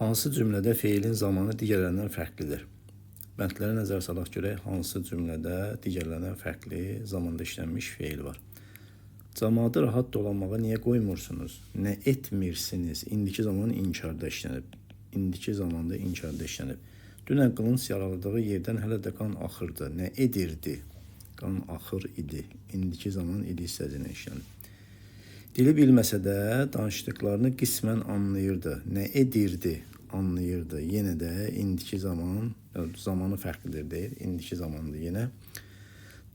Hansı cümlədə feilin zamanı digərlərindən fərqlidir? Bəndlərə nəzər salaq görək hansı cümlədə digərlərindən fərqli zamanda işlənmiş feil var. Camaatı rahat dolanmağa niyə qoymursunuz? Nə etmirsiniz? İndiki zaman inkarda işlənib. İndiki zamanda inkarda işlənib. Dünən qılınc yaraladığı yerdən hələ də qan axırdı. Nə edirdi? Qan axır idi. İndiki zaman idi hissəcinə işlənib. Dili bilməsə də danışdıqlarını qismən anlayırdı. Nə edirdi? Anlayırdı. Yenə də indiki zaman, zamanı fərqlidir deyir. İndiki zamandır yenə.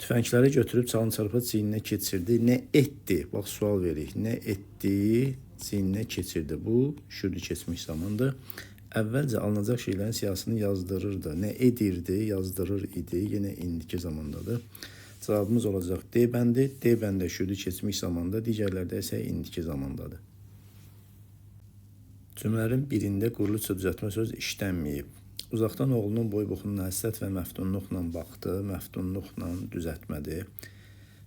Tüfəngləri götürüb çalın çarpa çiyninə keçirdi. Nə etdi? Bax sual veririk. Nə etdi? Çiyninə keçirdi. Bu şüurlu keçmiş zamandır. Əvvəlcə alınacaq şeylərin siyahısını yazdırırdı. Nə edirdi? Yazdırır idi. Yenə indiki zamandadır. Cavabımız olacaq D bəndi. D bəndi şüurlu keçmiş zamanda, digərlərdə isə indiki zamandadır. Cümlələrin birində quruluş düzəltmə söz işlənməyib. Uzaqdan oğlunun boy-buxununa həsrət və məftunluqla baxdı, məftunluqla düzəltmədir.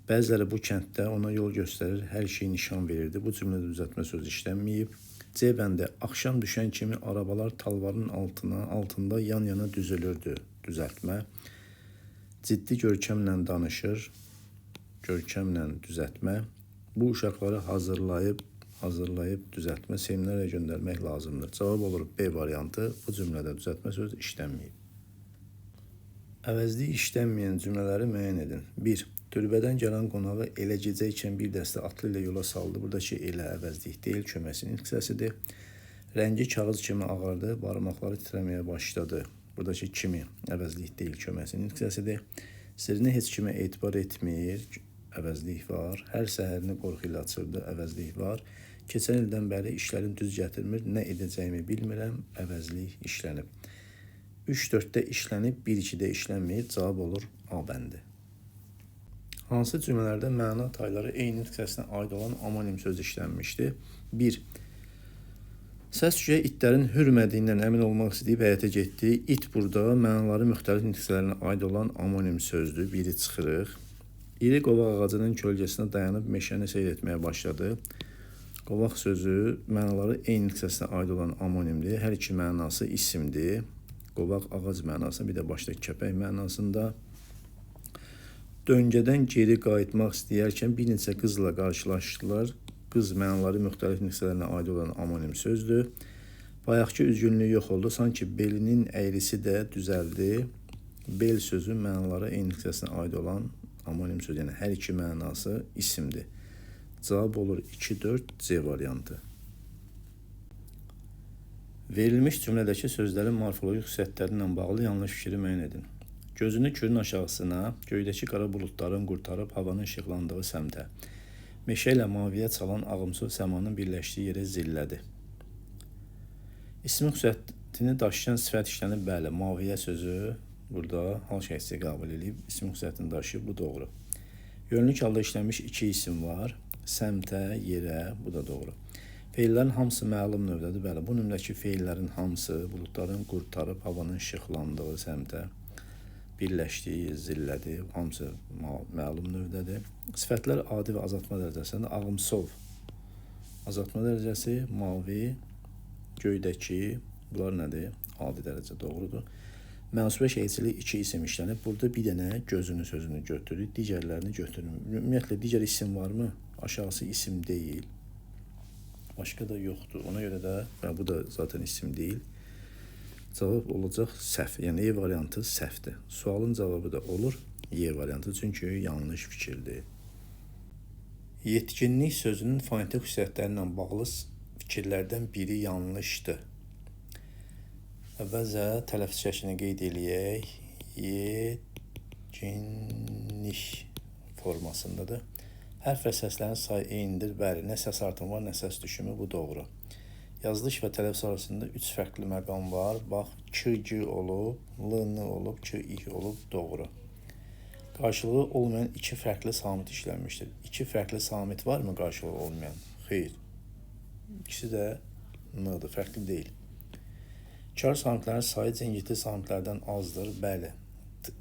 Bəziləri bu kənddə ona yol göstərir, hər şeyi nişan verirdi. Bu cümlədə düzəltmə söz işlənməyib. C bəndi axşam düşən kimi arabalar talvarın altında yan-yana düzülürdü. Düzəltmə. Ciddi görkəmlə danışır, görkəmlə düzəltmə. Bu uşaqları hazırlayıb düzəltmə, seminarya göndərmək lazımdır. Cavab olur B variantı. Bu cümlədə düzəltmə söz işlənməyib. Əvəzlik işlənməyən cümlələri müəyyən edin. 1. Türbədən gələn qonağı elə gecə ikən bir dəstə atlı ilə yola saldı. Buradakı elə əvəzlik deyil, köməsinin hissəsidir. Rəngi kağız kimi ağardı, barmaqları titrəməyə başladı. Buradakı kimi əvəzlik deyil, köməsinin hissəsidir. Sirrini heç kimə etibar etmir, əvəzlik var. Hər səhərini qorxu ilə açırdı, əvəzlik var. Keçən ildən bəri işlərim düz gətirmir, nə edəcəyimi bilmirəm, əvəzlik işlənib. 3-4-də işlənib, 1-2-də işlənməyib, cavab olur A bəndi. Hansı cümlələrdə məna tayları eyni hissəsinə aid olan amonim söz işlənmişdir? 1. Səs-küyə itlərin hürmədiyindən əmin olmaq istəyib həyətə getdi. İt burada mənaları müxtəlif hissələrinə aid olan amonim sözdür. Biri çıxırıq. İri qovaq ağacının kölgəsinə dayanıb meşəni seyr etməyə başladı. Qovaq sözü mənaları eyni hissəsinə aid olan amonimdir. Hər iki mənası isimdir. Qovaq ağac mənasında, bir də başda kəpək mənasında. Döngədən geri qayıtmaq istəyərkən bir neçə qızla qarşılaşdılar. Qız mənaları müxtəlif hissələrinə aid olan amonim sözdür. Bayaqki üzgünlüyü yox oldu. Sanki belinin əyrisi də düzəldi. Bel sözü mənaları eyni hissəsinə aid olan amonim söz. Yəni hər iki mənası isimdir. Cavab olur 2-4 C variantı. Verilmiş cümlədəki sözlərin morfoloji xüsusiyyətləri ilə bağlı yanlış fikri müəyyən edin. Gözünü kürün aşağısına, göydəki qara buludların qurtarıb havanın işıqlandığı səmtə, meşə ilə maviyə çalan ağımsız səmanın birləşdiyi yerə zillədi. İsmin xüsusiyyətini daşıyan sifət işlənib, bəli, maviyə sözü burada hal şəxsi qəbul edib, ismin xüsusiyyətini daşıyıb, bu doğru. Yönlük halda işlənmiş iki isim var, səmtə, yerə, bu da doğru. Feillərin hamısı məlum növdədir, bəli, bu növdəki feillərin hamısı buludların qurtarıb havanın işıqlandığı səmtə birləşdiyi zillədir, hamısı məlum növdədir. Sifətlər adi və azaltma dərəcəsində ağımsov, azaltma dərəcəsi, mavi, göydəki, bunlar nədir? Adi dərəcə doğrudur. Mənsubə şəxsilik iki isim işlənib. Burada bir dənə gözünü sözünü götürürük, digərlərini götürmürük. Ümumiyyətlə, digər isim varmı? Aşağısı isim deyil. Başqa da yoxdur. Ona görə də, bu da zaten isim deyil. Cavab olacaq səhv. Yəni, E variantı səhvdir. Sualın cavabı da olur Y variantı. Çünki yanlış fikirdir. Yetkinlik sözünün fonetik xüsusiyyətləri ilə bağlı fikirlərdən biri yanlışdır. Əvvəlcə tələffüz şəklini qeyd eləyək. Yetkinlik formasındadır. Hərf və səslərin sayı eynidir. Bəli, nə səs artımı var, nə səs düşümü, bu doğru. Yazılış və tələffüz arasında 3 fərqli məqam var. Bax, K, G olub, L, N olub, K, İ olub, doğru. Qarşılığı olmayan iki fərqli samit işlənmişdir. İki fərqli samit varmı qarşılığı olmayan? Xeyr. İkisi də N-dır, fərqli deyil. Kar samitlərin sayı cingilti samitlərdən azdır. Bəli.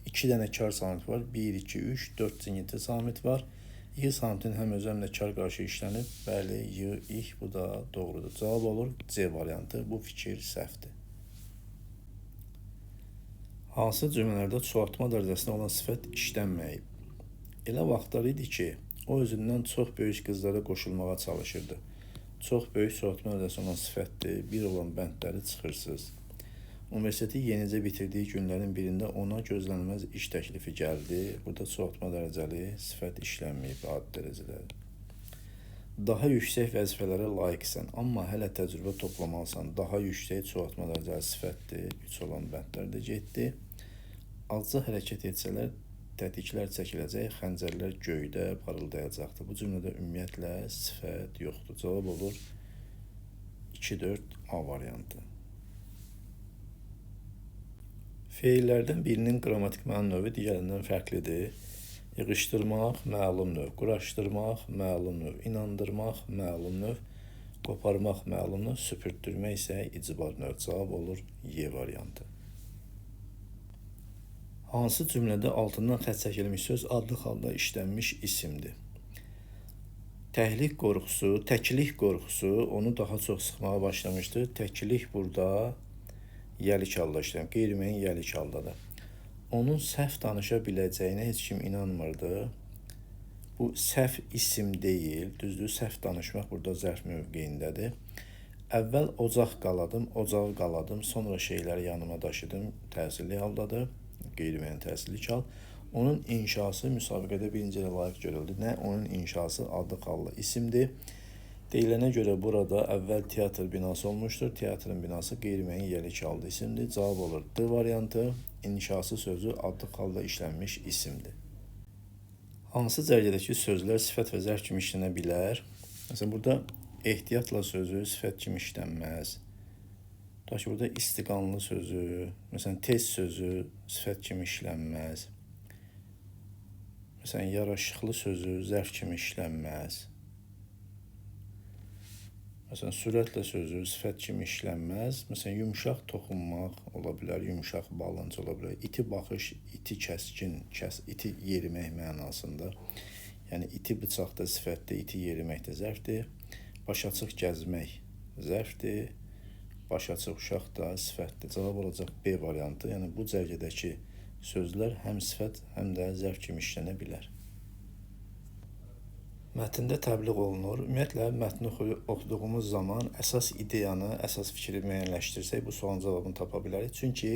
2 dənə kar samit var. 1, 2, 3, 4 cingilti samit var. Y samtin həm özü, həm də kar qarşı işlənib. Bəli, Y, ih, bu da doğrudur. Cavab olur C variantı. Bu fikir səhvdir. Hansı cümlələrdə çoxaltma dərəcəsində olan sifət işlənməyib? Elə vaxtlar idi ki, o özündən çox böyük qızlara qoşulmağa çalışırdı. Çox böyük çoxaltma dərəcəsi olan sifətdir. Bir olan bəndləri çıxırsınız. Universiteti yenicə bitirdiyi günlərin birində ona gözlənilməz iş təklifi gəldi. Burada çoxaltma dərəcəli sifət işlənməyib adi dərəcədə. Daha yüksək vəzifələrə layiqsən, amma hələ təcrübə toplamalısan. Daha yüksək çoxaltma dərəcəli sifətdir. 3 olan bəndlər də getdi. Azca hərəkət etsələr, tətiklər çəkiləcək, xəncərlər göydə parıldayacaqdır. Bu cümlədə ümumiyyətlə sifət yoxdur. Cavab olur 2-4 A variantı. Feillərdən birinin qrammatik məna növü digərindən fərqlidir. Yığışdırmaq məlum növ, quraşdırmaq məlum növ, inandırmaq məlum növ, qoparmaq məlum növ, süpürtdürmək isə icbar növ. Cavab olur Y variantı. Hansı cümlədə altından xətt çəkilmiş söz adlıq halda işlənmiş isimdir? Təhlik qorxusu, təklik qorxusu onu daha çox sıxmağa başlamışdı. Təklik burada yəlik halda işlənib, qeyri-müəyyən yəlik haldadır. Onun səhv danışa biləcəyinə heç kim inanmırdı. Bu səhv isim deyil, düzdür, səhv danışmaq burada zərf mövqeyindədir. Əvvəl ocaq qaladım, ocağı qaladım, sonra şeyləri yanıma daşıdım, təsirli haldadır, qeyri-müəyyən təsirli hal. Onun inşası müsabiqədə birinci yerə layiq görüldü. Nə? Onun inşası adlıq hallı isimdir. Deyilənə görə burada əvvəl teatr binası olmuşdur. Teatrın binası qeyri-müəyyən yəlik halda isimdir. Cavab olur D variantı. İnşası sözü adlıq halda işlənmiş isimdir. Hansı cərgədəki sözlər sifət və zərf kimi işlənə bilər? Məsələn, burada ehtiyatla sözü sifət kimi işlənməz. Tutaq ki, burada istiqanlı sözü, məsələn, tez sözü sifət kimi işlənməz. Məsələn, yaraşıqlı sözü zərf kimi işlənməz. Məsələn, sürətlə sözü sifət kimi işlənməz. Məsələn, yumşaq toxunmaq ola bilər, yumşaq balınc ola bilər. İti baxış, iti kəskin, iti yerimək mənasında. Yəni, iti bıçaq da sifətdir, iti yerimək də zərfdir. Başaçıq gəzmək zərfdir. Başaçıq uşaq da sifətdir. Cavab olacaq B variantı. Yəni, bu cərgədəki sözlər həm sifət, həm də zərf kimi işlənə bilər. Mətndə təbliğ olunur. Ümumiyyətlə, mətni oxuduğumuz zaman əsas ideyanı, əsas fikri müəyyənləşdirsək, bu sualın cavabını tapa bilərik. Çünki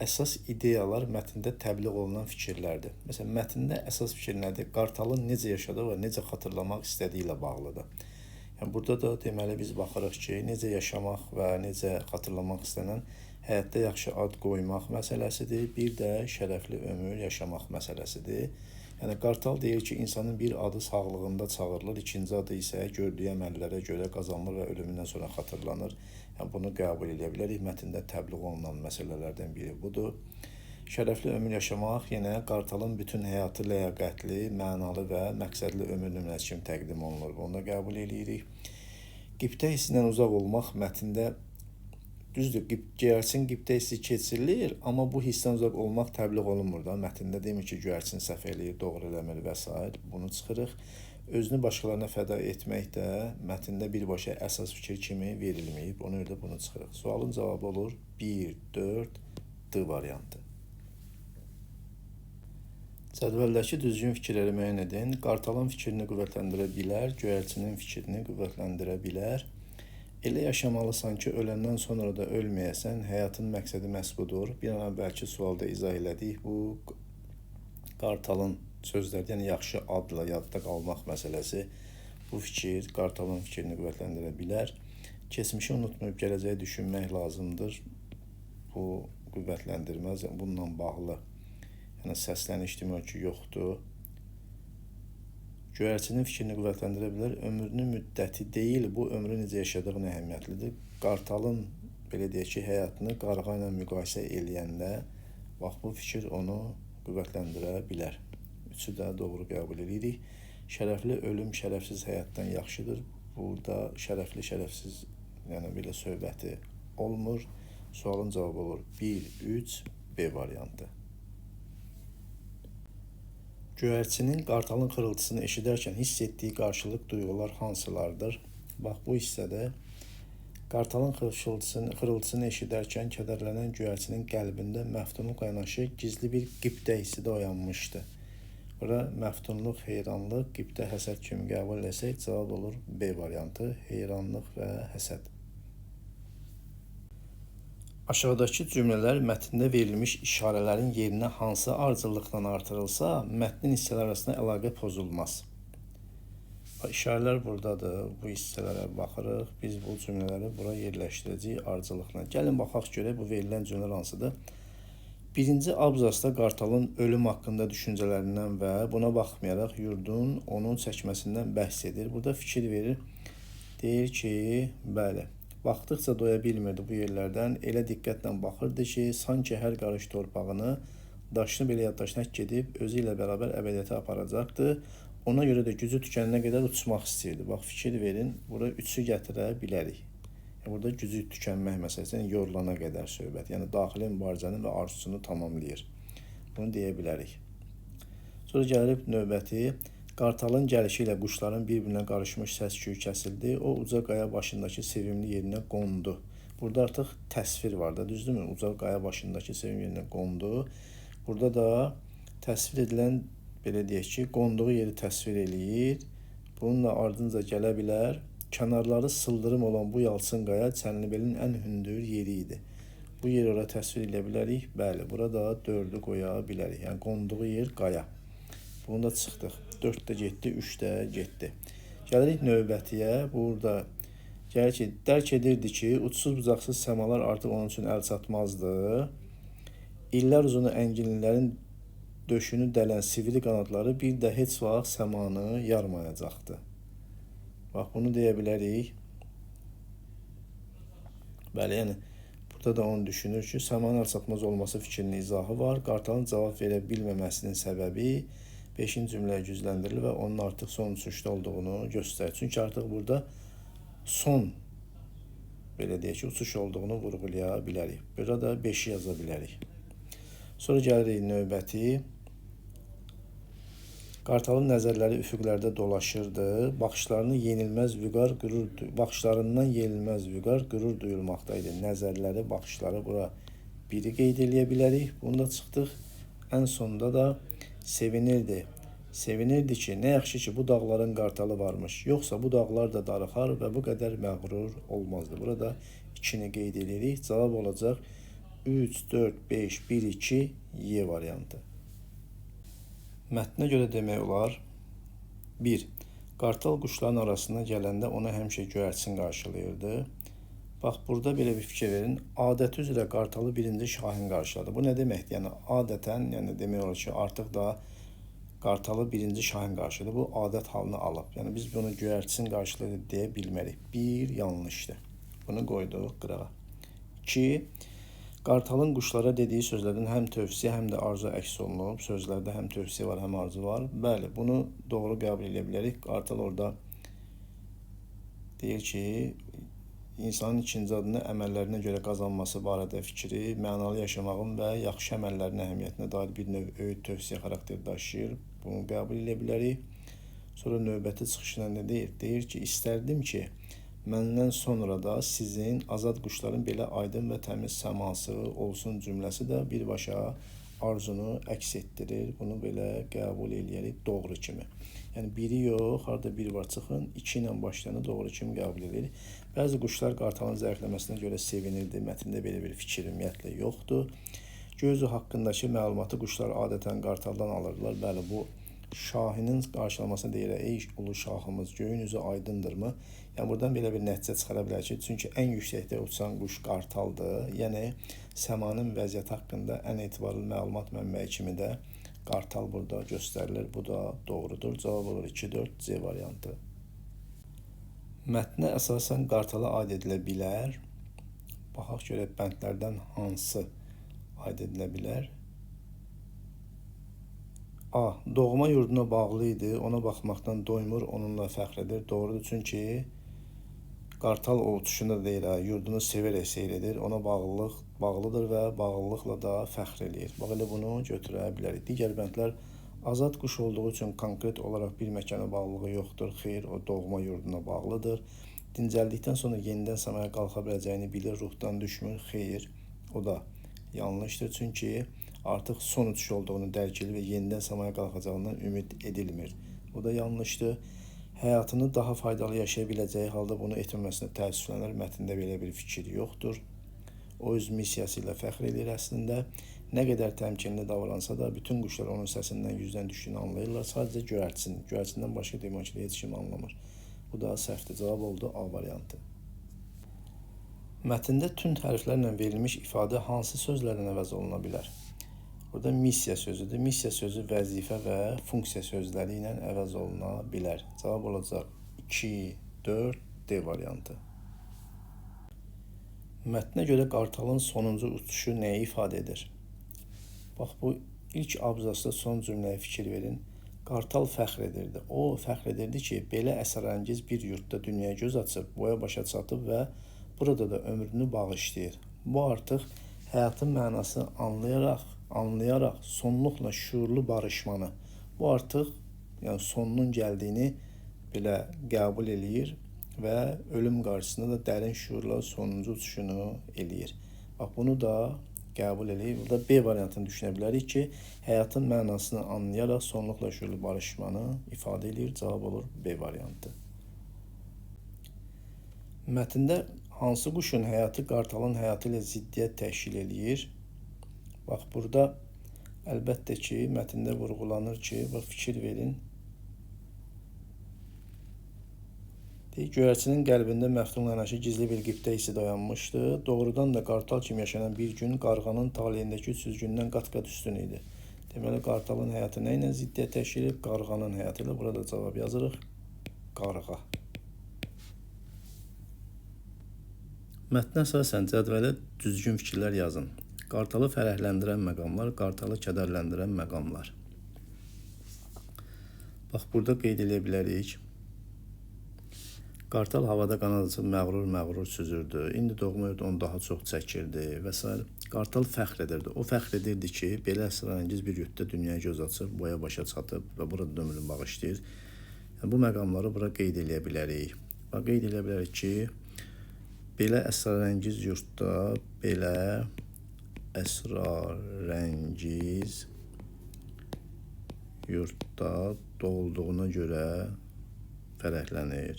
əsas ideyalar mətndə təbliğ olunan fikirlərdir. Məsələn, mətndə əsas fikir nədir? Qartalın necə yaşadığı və necə xatırlamaq istədiyi ilə bağlıdır. Yəni, burada da deməli biz baxırıq ki, necə yaşamaq və necə xatırlamaq istənən həyatda yaxşı ad qoymaq məsələsidir, bir də şərəfli ömür yaşamaq məsələsidir. Yəni, Qartal deyir ki, insanın bir adı sağlığında çağırılır, ikinci adı isə gördüyü əməllərə görə qazanılır və ölümündən sonra xatırlanır. Yəni, bunu qəbul edə bilərik. Mətndə təbliğ olunan məsələlərdən biri budur. Şərəfli ömür yaşamaq yenə Qartalın bütün həyatı ləyaqətli, mənalı və məqsədli ömür nümunəsi kimi təqdim olunur. Bunu da qəbul edirik. Qibtə hissindən uzaq olmaq mətndə düzdür, göyərçin qibtə hissi keçirilir, amma bu hissdən uzaq olmaq təbliğ olunmur da. Mətndə demir ki, göyərçin səhv eləyir, doğru eləmir və s. Bunu çıxırıq. Özünü başqalarına fəda etmək də mətndə birbaşa əsas fikir kimi verilməyib. Ona görə də bunu çıxırıq. Sualın cavabı olur 1, 4, D variantı. Cədvəldəki düzgün fikirləri müəyyən edin. Qartalın fikrini qüvvətləndirə bilər, göyərçinin fikrini qüvvətləndirə bilər. Elə yaşamalısan ki, öləndən sonra da ölməyəsən, həyatın məqsədi məhz budur. Bir an əvvəlki sualda izah elədik. Bu, Qartalın sözləri, yəni yaxşı adla yadda qalmaq məsələsi. Bu fikir Qartalın fikrini qüvvətləndirə bilər. Keçmişi unutmayıb gələcəyi düşünmək lazımdır. Bu, qüvvətləndirməz. Bununla bağlı, yəni səsləniş demək ki, yoxdur. Göyərçinin fikrini qüvvətləndirə bilər. Ömrünün müddəti deyil, bu ömrü necə yaşadığı əhəmiyyətlidir. Qartalın, belə deyək ki, həyatını qarğa ilə müqayisə eləyəndə, bax, bu fikir onu qüvvətləndirə bilər. Üçü də doğru qəbul edirik. Şərəfli ölüm şərəfsiz həyatdan yaxşıdır. Burada şərəfli, şərəfsiz, yəni belə söhbəti olmur. Sualın cavabı olur 1, 3, B variantı. Göyərçinin qartalın xırıltısını eşidərkən hiss etdiyi qarşılıq duyğular hansılardır? Bax, bu hissədə qartalın xırıltısını eşidərkən kədərlənən göyərçinin qəlbində məftunluqla yanaşı gizli bir qibtə hissi də oyanmışdı. Bura məftunluq, heyranlıq, qibtə, həsəd kimi qəbul eləsək, cavab olur B variantı, heyranlıq və həsəd. Aşağıdakı cümlələr mətndə verilmiş işarələrin yerinə hansı ardıcıllıqla artırılsa, mətnin hissələri arasında əlaqə pozulmaz. İşarələr buradadır. Bu hissələrə baxırıq. Biz bu cümlələri bura yerləşdirəcəyik ardıcıllıqla. Gəlin baxaq görək bu verilən cümlələr hansıdır. Birinci abzasda qartalın ölüm haqqında düşüncələrindən və buna baxmayaraq yurdun onun çəkməsindən bəhs edir. Burada fikir verir. Deyir ki, bəli, baxdıqca doya bilmirdi bu yerlərdən. Elə diqqətlə baxırdı ki, sanki hər qarış torpağını, daşını belə yaddaşına həkk edib özü ilə bərabər əbədiyyətə aparacaqdı. Ona görə də gücü tükənənə qədər uçmaq istəyirdi. Bax, fikir verin, bura 3-ü gətirə bilərik. Burada gücü tükənmək məsələsi, yəni yorulana qədər söhbət. Yəni daxili mübarizəni və arzusunu tamamlayır. Bunu deyə bilərik. Sonra gəlib növbəti. Qartalın gəlişi ilə quşların bir-birinə qarışmış səs-küyü kəsildi. O uca qaya başındakı sevimli yerinə qondu. Burada artıq təsvir var da, düzdürmü? Uca qaya başındakı sevimli yerinə qondu. Burada da təsvir edilən, belə deyək ki, qonduğu yeri təsvir eləyir. Bununla ardınca gələ bilər. Kənarları sıldırım olan bu yalçın qaya Çənlibelin ən hündür yeri idi. Bu yeri ora təsvir edə bilərik. Bəli, burada 4-ü qoya bilərik. Yəni qonduğu yer qaya. Bunu da çıxdıq. 4 də getdi, 3 də getdi. Gəlirik növbətiyə. Burada gəlir ki, dərk edirdi ki, uçsuz bucaqsız səmalar artıq onun üçün əl çatmazdı. İllər uzunu ənginliklərin döşünü dələn sivri qanadları bir də heç vaxt səmanı yarmayacaqdı. Bax, bunu deyə bilərik. Bəli, yəni burada da onu düşünür ki, səmanın əl çatmaz olması fikrinin izahı var. Qartalın cavab verə bilməməsinin səbəbi 5-ci cümləyə gücləndirilir və onun artıq son uçuşda olduğunu göstərir. Çünki artıq burada son, belə deyək ki, uçuş olduğunu vurğulaya bilərik. Burada da 5-i yaza bilərik. Sonra gəlirik növbəti. Qartalın nəzərləri üfüqlərdə dolaşırdı. Baxışlarını yenilməz vüqar qürur, baxışlarından yenilməz vüqar qürur duyulmaqdaydı. Nəzərləri, baxışları bura biri qeyd eləyə bilərik. Bunu da çıxdıq. Ən sonda da sevinirdi. Sevinirdi ki, nə yaxşı ki, bu dağların qartalı varmış. Yoxsa bu dağlar da darıxar və bu qədər məğrur olmazdı. Burada 2-ni qeyd edirik. Cavab olacaq 3, 4, 5, 1, 2, Y variantı. Mətnə görə demək olar. 1. Qartal quşların arasına gələndə ona həmişə göyərçin qarşılayırdı. Bax, burada belə bir fikir verin. Adəti üzrə qartalı birinci şahin qarşıladı. Bu nə deməkdir? Yəni, adətən, yəni demək olar ki, artıq da qartalı birinci şahin qarşıladı. Bu, adət halını alıb. Yəni, biz bunu göyərçin qarşıladı deyə bilmərik. 1 yanlışdır. Bunu qoyduq qırağa. 2. Qartalın quşlara dediyi sözlərdən həm tövsiyə, həm də arzu əks olunub. Sözlərdə həm tövsiyə var, həm arzu var. Bəli, bunu doğru qəbul edə bilərik. Qartal orada deyir ki, insanın ikinci adını əməllərinə görə qazanması barədə fikri, mənalı yaşamağın və yaxşı əməllərin əhəmiyyətinə dair bir növ öyüd tövsiyə xarakteri daşıyır. Bunu qəbul edə bilərik. Sonra növbəti çıxışına nə deyir? Deyir ki, istərdim ki, məndən sonra da sizin azad quşların belə aydın və təmiz səması olsun cümləsi də birbaşa arzunu əks etdirir. Bunu belə qəbul eləyərik doğru kimi. Yəni biri yox, harada bir var çıxın, 2 ilə başlayanı doğru kimi qəbul edirik. Bəzi quşlar qartalın zəifləməsinə görə sevinirdi. Mətndə belə bir fikir ümumiyyətlə yoxdur. Göy üzü haqqındakı məlumatı quşlar adətən qartaldan alırdılar. Bəli, bu şahinin qarşılamasına deyir, ey ulu şahımız, göyün üzü aydındırmı? Yəni, buradan belə bir nəticə çıxara bilər ki, çünki ən yüksəkdə uçan quş qartaldır. Yəni, səmanın vəziyyəti haqqında ən etibarlı məlumat mənbəyi kimi də qartal burada göstərilir. Bu da doğrudur. Cavab olur 2, 4, C variantı. Mətnə əsasən qartala aid edilə bilər. Baxaq görək bəndlərdən hansı aid edilə bilər. A. Doğma yurduna bağlı idi, ona baxmaqdan doymur, onunla fəxr edir. Doğrudur, çünki qartal o uçuşunda da deyil, yurdunu sevərək seyr edir, ona bağlıdır və bağlılıqla da fəxr eləyir. Bax, elə bunu götürə bilərik. Digər bəndlər Azad quş olduğu üçün konkret olaraq bir məkana bağlılığı yoxdur. Xeyr, o doğma yurduna bağlıdır. Dincəldikdən sonra yenidən səmaya qalxa biləcəyini bilir, ruhdan düşmür. Xeyr, o da yanlışdır. Çünki artıq son uçuş olduğunu dərk edir və yenidən səmaya qalxacağından ümid edilmir. O da yanlışdır. Həyatını daha faydalı yaşaya biləcəyi halda bunu etməməsinə təəssüflənir. Mətndə belə bir fikir yoxdur. O öz missiyası ilə fəxr edir əslində. Nə qədər təmkinli davransa da bütün quşlar onun səsindən, yüzdən düşdüyünü anlayırlar. Sadəcə göyərçin. Göyərçindən başqa demək ki, heç kim anlamır. Bu da səhvdir. Cavab oldu A variantı. Mətndə tünd hərflərlə verilmiş ifadə hansı sözlərlə əvəz oluna bilər? Burada missiya sözüdür. Missiya sözü vəzifə və funksiya sözləri ilə əvəz oluna bilər. Cavab olacaq 2, 4, D variantı. Mətnə görə qartalın sonuncu uçuşu nəyi ifadə edir? Bax, bu ilk abzasda son cümləyə fikir verin. Qartal fəxr edirdi. O fəxr edirdi ki, belə əsrarəngiz bir yurdda dünyaya göz açıb, boya başa çatıb və burada da ömrünü bağışlayır. Bu artıq həyatın mənasını anlayaraq sonluqla şüurlu barışmanı. Bu artıq yəni sonunun gəldiyini belə qəbul eləyir və ölüm qarşısında da dərin şüurla sonuncu uçuşunu eləyir. Bax, bunu da qəbul eləyir. Burada B variantını düşünə bilərik ki, həyatın mənasını anlayaraq sonluqla şüurlu barışmanı ifadə eləyir. Cavab olur B variantı. Mətndə hansı quşun həyatı qartalın həyatı ilə ziddiyyət təşkil eləyir? Bax, burada əlbəttə ki, mətndə vurğulanır ki, bax, fikir verin. Deyir, göyərçinin qəlbində məftunla yanaşı gizli bir qibtə hissi dayanmışdı. Doğrudan da qartal kimi yaşanan bir gün qarğanın taleyindəki 300 gündən qat-qat üstün idi. Deməli, qartalın həyatı nə ilə ziddiyyət təşkil edib? Qarğanın həyatı ilə. Burada cavab yazırıq. Qarğa. Mətnə əsasən cədvələ düzgün fikirlər yazın. Qartalı fərəhləndirən məqamlar, qartalı kədərləndirən məqamlar. Bax, burada qeyd eləyə bilərik. Qartal havada qanad açıb məğrur-məğrur süzürdü. İndi doğma yurd onu daha çox çəkirdi və s. Qartal fəxr edirdi. O fəxr edirdi ki, belə əsrarəngiz bir yurdda dünyaya göz açıb, boya başa çatıb və burada ömrünü bağışlayır. Yəni, bu məqamları bura qeyd eləyə bilərik. Bax, qeyd eləyə bilərik ki, belə əsrarəngiz yurdda, belə əsrarəngiz yurdda doğulduğuna görə fərəhlənir.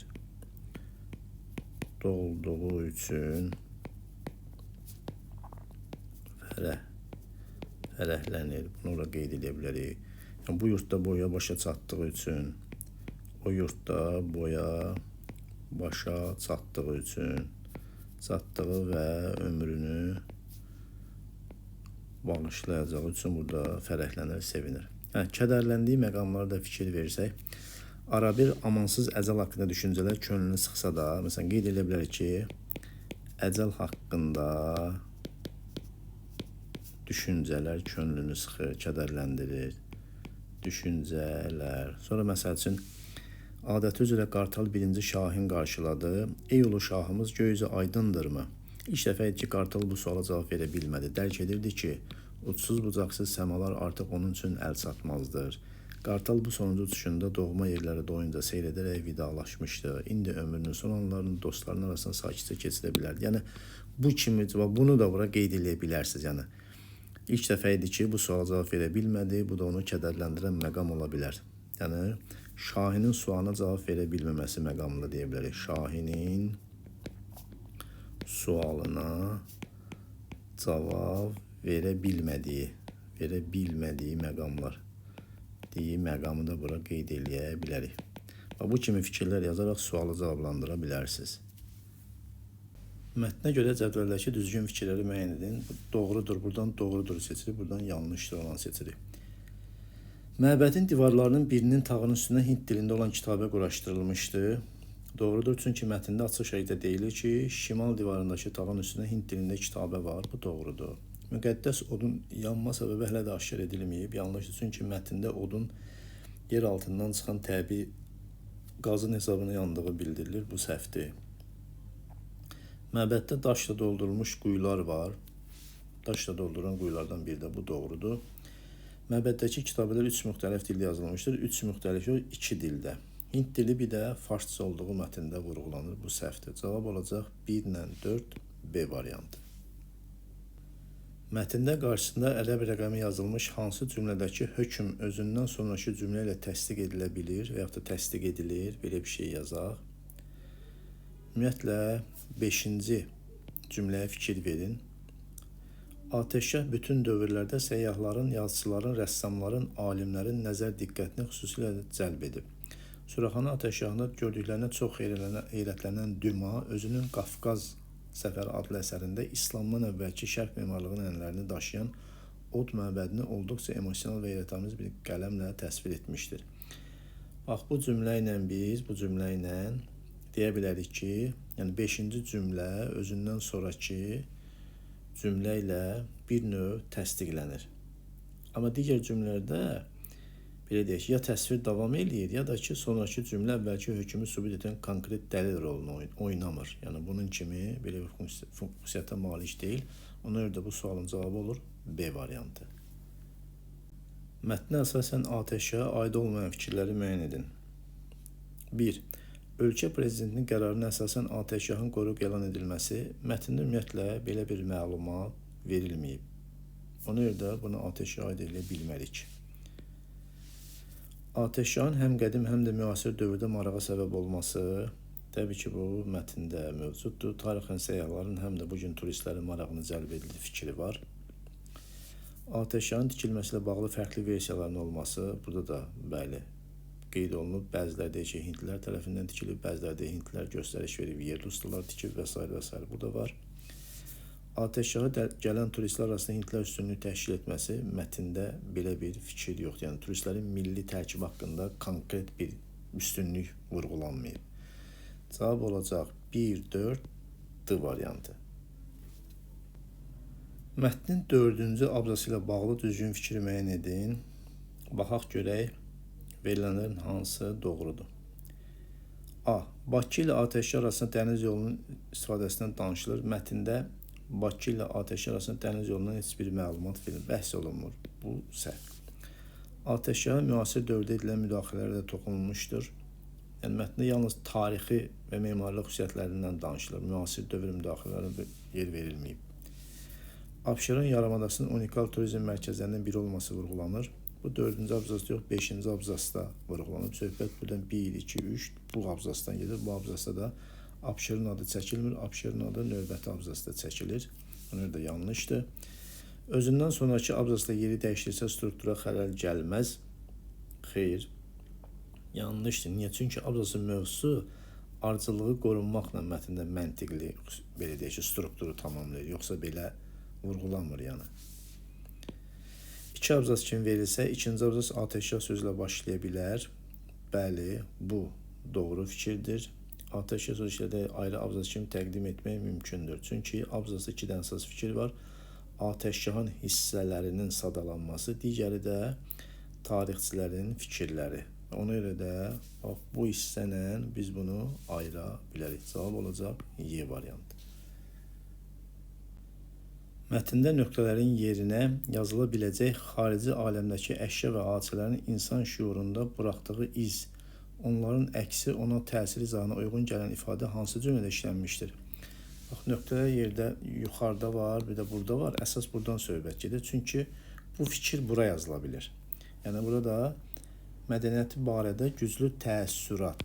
Doğulduğu üçün fərəhlənir. Bunu ora qeyd edə bilərik. Yəni, bu yurdda boya başa çatdığı üçün, o yurdda boya başa çatdığı üçün, çatdığı və ömrünü bağışlayacağı üçün burada fərəhlənir, sevinir. Yəni, kədərləndiyi məqamlara da fikir versək, arabir amansız əcəl haqqında düşüncələr könlünü sıxsa da, məsələn, qeyd edə bilərik ki, əcəl haqqında düşüncələr könlünü sıxır, kədərləndirir. Düşüncələr. Sonra, məsəl üçün, adəti üzrə qartal birinci şahin qarşıladı. Ey ulu şahımız, göy üzü aydındırmı? İlk dəfə idi ki, qartal bu suala cavab verə bilmədi. Dərk edirdi ki, uçsuz bucaqsız səmalar artıq onun üçün əl çatmazdır. Qartal bu sonuncu uçuşunda doğma yerləri doyunca seyr edərək vidalaşmışdı. İndi ömrünün son anlarını dostlarının arasında sakitcə keçirə bilərdi. Yəni, bu kimi, bunu da bura qeyd eləyə bilərsiniz. Yəni, ilk dəfə idi ki, bu suala cavab verə bilmədi. Bu da onu kədərləndirən məqam ola bilər. Yəni, şahinin sualına cavab verə bilməməsi məqamında deyə bilərik. Şahinin sualına cavab verə bilmədiyi məqamlar. Deyi məqamı da bura qeyd eləyə bilərik. Bu kimi fikirlər yazaraq sualı cavablandıra bilərsiniz. Mətnə görə cədvəldəki düzgün fikirləri müəyyən edin. Bu doğrudur, buradan doğrudur seçirik, buradan yanlışdır olan seçirik. Məbədin divarlarının birinin tağının üstünə Hint dilində olan kitabə quraşdırılmışdı. Doğrudur, çünki mətndə açıq şəkildə deyilir ki, şimal divarındakı tağın üstünə Hint dilində kitabə var. Bu doğrudur. Müqəddəs odun yanma səbəbi hələ də aşkar edilməyib. Yanlışdır, çünki mətndə odun yer altından çıxan təbii qazın hesabına yandığı bildirilir. Bu səhvdir. Məbəddə daşla doldurulmuş quyular var. Daşla doldurulan quyulardan biri də bu doğrudur. Məbəddəki kitabələr 3 müxtəlif dildə yazılmışdır. 3 müxtəlif yox, 2 dildə. Hind dili bir də farsça olduğu mətndə vurğulanır. Bu səhvdir. Cavab olacaq 1 ilə 4 B variantı. Mətndə qarşısında ərəb rəqəmi yazılmış hansı cümlədəki hökm özündən sonrakı cümlə ilə təsdiq edilə bilir və yaxud da təsdiq edilir, belə bir şey yazaq. Ümumiyyətlə, 5-ci cümləyə fikir verin. Atəşgah bütün dövrlərdə səyyahların, yazıçıların, rəssamların, alimlərin nəzər diqqətini xüsusilə cəlb edib. Suraxanı atəşgahında gördüklərinə çox heyrətlənən Düma özünün Qafqaz səfəri adlı əsərində İslamdan əvvəlki şərq memarlığı ənənələrini daşıyan od məbədini olduqca emosional və heyrətamiz bir qələmlə təsvir etmişdir. Bax, bu cümlə ilə biz, bu cümlə ilə deyə bilərik ki, yəni 5-ci cümlə özündən sonrakı cümlə ilə bir növ təsdiqlənir. Amma digər cümlələrdə belə deyək, ya təsvir davam eləyir, ya da ki, sonrakı cümlə əvvəlki hökmü sübut edən konkret dəlil rolunu oynamır. Yəni, bunun kimi belə bir xüsusiyyətə malik deyil. Ona görə də bu sualın cavabı olur B variantı. Mətnə əsasən atəşə aid olmayan fikirləri müəyyən edin. 1. Ölkə prezidentinin qərarına əsasən atəşgahın qoruq elan edilməsi mətndə ümumiyyətlə belə bir məlumat verilməyib. Ona görə də bunu atəşə aid eləyə bilmərik. Atəşgahın həm qədim, həm də müasir dövrdə marağa səbəb olması, təbii ki, bu mətndə mövcuddur. Tarixən səyyahların, həm də bugün turistlərin marağını cəlb edilir fikri var. Atəşgahın tikilməsi ilə bağlı fərqli versiyaların olması, burada da bəli, qeyd olunub. Bəziləri deyir ki, hindlilər tərəfindən tikilib, bəziləri deyir, hindlilər göstəriş verib, yerli ustalar tikib və s. və s. Bu da var. Atəşgaha gələn turistlər arasında hindlər üstünlüyü təşkil etməsi mətndə belə bir fikir yoxdur. Yəni, turistlərin milli tərkib haqqında konkret bir üstünlük vurğulanmayıb. Cavab olacaq 1, 4, D variantı. Mətnin 4-cü abzası ilə bağlı düzgün fikri müəyyən edin. Baxaq görək, verilənlərin hansı doğrudur? A. Bakı ilə Atəşgah arasında dəniz yolunun istifadəsindən danışılır. Mətndə Bakı ilə Atəşgah arasında dəniz yolundan heç bir məlumat verilmir, bəhs olunmur. Bu səhv. Atəşgaha müasir dövrdə edilən müdaxilələrə də toxunulmuşdur. Yəni, mətndə yalnız tarixi və memarlıq xüsusiyyətlərindən danışılır. Müasir dövr müdaxilələrə yer verilməyib. Abşeron yarımadasının unikal turizm mərkəzlərindən biri olması vurğulanır. Bu 4-cü abzasda yox, 5-ci abzasda vurğulanıb. Söhbət buradan 1, 2, 3 bu abzasdan gedir. Bu abzasda da Abşeron adı çəkilmir. Abşeron adı növbəti abzasda çəkilir. Ona görə də yanlışdır. Özündən sonraki abzasda yeri dəyişdirsə struktura xələl gəlməz. Xeyr. Yanlışdır. Niyə? Çünki abzasın mövzusu ardıcıllığı qorunmaqla mətndə məntiqli, belə deyək ki, strukturu tamamlayır. Yoxsa belə vurğulanmır yəni. İki abzas kimi verilsə, ikinci abzas atəşgah sözlə başlaya bilər. Bəli, bu doğru fikirdir. Atəşgah sözü ilə də ayrı abzas kimi təqdim etmək mümkündür. Çünki abzasda iki dənə əsas fikir var. Atəşgahın hissələrinin sadalanması, digəri də tarixçilərin fikirləri. Ona görə də bax, bu hissənə biz bunu ayıra bilərik. Cavab olacaq Y variantı. Mətndə nöqtələrin yerinə yazıla biləcək xarici aləmdəki əşya və hadisələrin insan şüurunda buraxdığı iz, onların əksi ona təsir izahına uyğun gələn ifadə hansı cümlədə işlənmişdir? Bax, nöqtələr yerdə yuxarıda var, bir də burada var. Əsas buradan söhbət gedir. Çünki bu fikir bura yazıla bilir. Yəni, burada mədəniyyəti barədə güclü təəssürat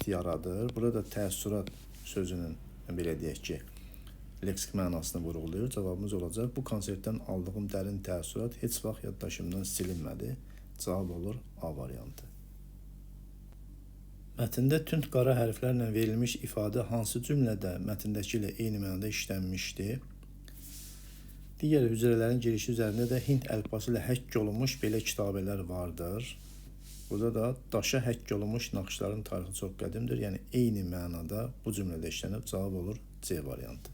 yaradır. Burada təəssürat sözünün, belə deyək ki, leksik mənasını vurğulayır. Cavabımız olacaq. Bu konsertdən aldığım dərin təəssürat heç vaxt yaddaşımdan silinmədi. Cavab olur A variantı. Mətndə tünd qara hərflərlə verilmiş ifadə hansı cümlədə mətndəki ilə eyni mənada işlənmişdi? Digər hücrələrin girişi üzərində də Hind əlifbası ilə həkk olunmuş belə kitabələr vardır. Burada da daşa həkk olunmuş naxışların tarixi çox qədimdir. Yəni, eyni mənada bu cümlədə işlənib. Cavab olur C variantı.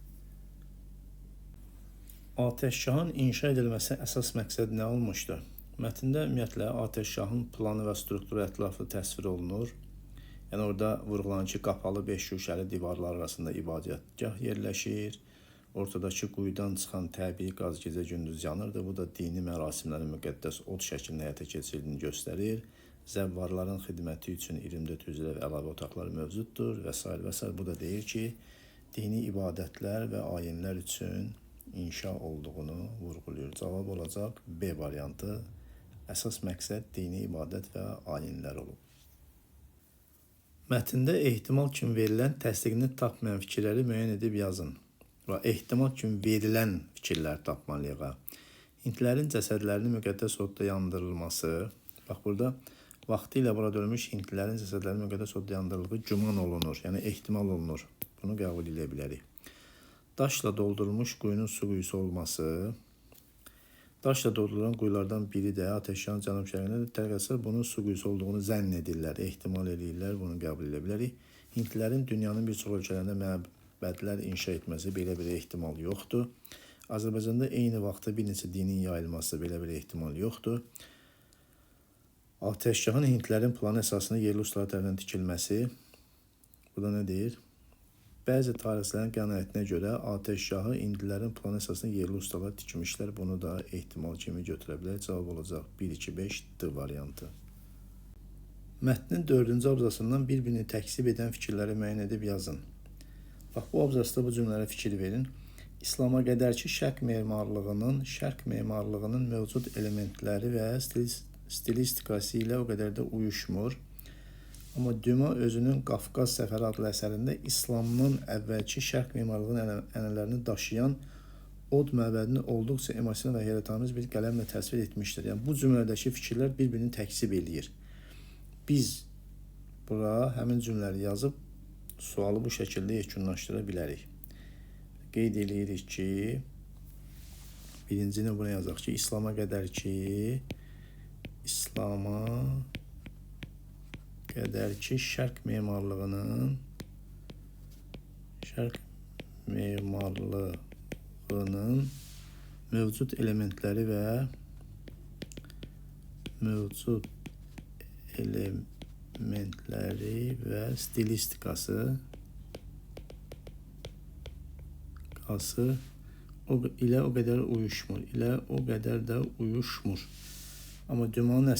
Atəşgahın inşa edilməsi əsas məqsəd nə olmuşdu? Mətndə ümumiyyətlə atəşgahın planı və strukturu ətraflı təsvir olunur. Yəni, orada vurğulanır ki, qapalı 5 şüşəli divarlar arasında ibadətgah yerləşir. Ortadakı quyudan çıxan təbii qaz gecə-gündüz yanırdı. Bu da dini mərasimlərin müqəddəs od şəklində həyata keçirildiyini göstərir. Zəvvarların xidməti üçün 24 hücrə və əlavə otaqlar mövcuddur və s. və s. Bu da deyir ki, dini ibadətlər və ayinlər üçün inşa olduğunu vurğulayır. Cavab olacaq B variantı. Əsas məqsəd dini ibadət və ayinlər olub. Mətndə ehtimal kimi verilən təsdiqini tapmayan fikirləri müəyyən edib yazın. Və ehtimal kimi verilən fikirlər tapmalıyıq. Hindlərin cəsədlərinin müqəddəs odda yandırılması. Bax burada vaxtilə burada ölmüş hindlilərin cəsədlərinin müqəddəs odda yandırıldığı güman olunur. Yəni ehtimal olunur. Bunu qəbul edə bilərik. Daşla doldurulmuş quyunun su quyusu olması. Daşla doldurulan quyulardan biri də Ateşyan cənub-şərqindədir. Təqəssür bunun su quyusu olduğunu zənn edirlər, ehtimal edirlər, bunu qəbul edə bilərik. Hindlilərin dünyanın bir çox ölkələrində məbədlər inşa etməsi belə bir ehtimal yoxdur. Azərbaycanda eyni vaxtda bir neçə dinin yayılması belə bir ehtimal yoxdur. Ateşgahın hindlilərin planı əsasında yerli ustalar tərəfindən tikilməsi. Bu da nə deyir? Bəzi tarixçilərin qənaətinə görə ateşgahı hindlilərin planı əsasında yerli ustalar tikmişlər. Bunu da ehtimal kimi götürə bilər. Cavab olacaq 1, 2, 5 D variantı. Mətnin 4-cü abzasından bir-birini təkzib edən fikirləri müəyyən edib yazın. Bax, bu abzasda bu cümlələrə fikir verin. İslama qədərki şərq memarlığının mövcud elementləri və stilistikası ilə o qədər də uyuşmur. Amma Düma özünün Qafqaz səfəri adlı əsərində İslamdan əvvəlki şərq memarlığının ənənələrini daşıyan od məbədini olduqca emosional və heyrətamiz bir qələmlə təsvir etmişdir. Yəni, bu cümlədəki fikirlər bir-birini təkzib eləyir. Biz bura həmin cümlələri yazıb sualı bu şəkildə yekunlaşdıra bilərik. Qeyd eləyirik ki, birincini buna yazaq ki, İslama qədər ki, şərq memarlığının mövcud elementləri və stilistikası ilə o qədər uyuşmur. Amma Dümanın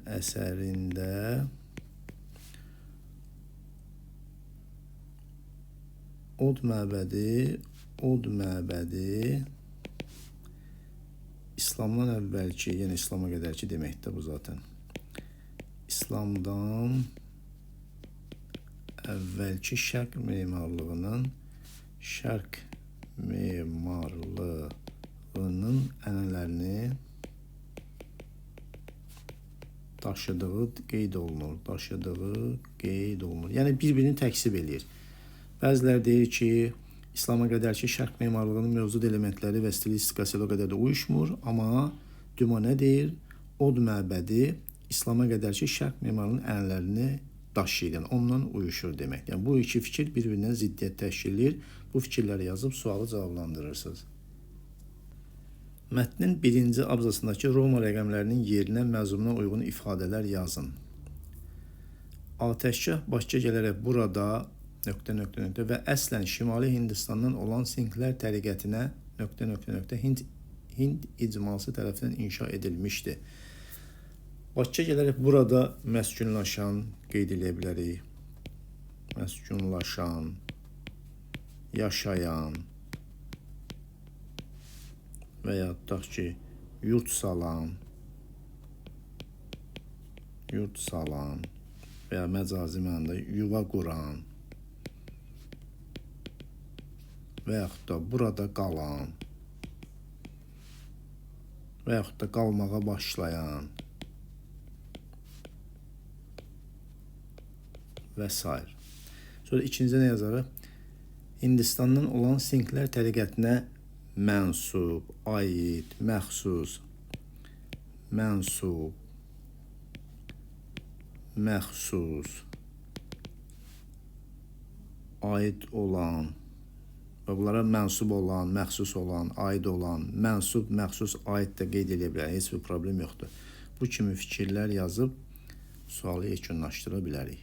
əsərində od məbədi İslamdan əvvəlki, yəni İslama qədərki deməkdir bu zaten. İslamdan əvvəlki şərq memarlığının ənənələrini daşıdığı qeyd olunur. Yəni, bir-birini təkzib eləyir. Bəziləri deyir ki, İslama qədərki şərq memarlığının mövcud elementləri və stilistikası ilə o qədər də uyuşmur, amma Düma nə deyir? Od məbədi İslama qədərki şərq memarlığının ənənələrini daşıyır, yəni ondan uyuşur demək. Yəni, bu iki fikir bir-birindən ziddiyyət təşkil edir. Bu fikirləri yazıb sualı cavablandırırsınız. Mətnin birinci abzasındakı Roma rəqəmlərinin yerinə məzmuna uyğun ifadələr yazın. Ateşgah Bakıya gələrək burada ... və əslən Şimali Hindistandan olan Sinxlər təriqətinə ... Hind icması tərəfindən inşa edilmişdi. Bakıya gələrək burada məskunlaşan qeyd edə bilərik. Məskunlaşan, yaşayan və ya tutaq ki, yurt salan və ya məcazi mənada yuva quran və yaxud da burada qalan və yaxud da qalmağa başlayan və s. Sonra ikincidə nə yazarıq? Hindistandan olan Sinxlər təriqətinə mənsub, aid, məxsus, mənsub, məxsus, aid olan və bunlara mənsub olan, məxsus olan, aid olan, mənsub, məxsus, aid də qeyd edə bilər. Heç bir problem yoxdur. Bu kimi fikirlər yazıb sualı yekunlaşdıra bilərik.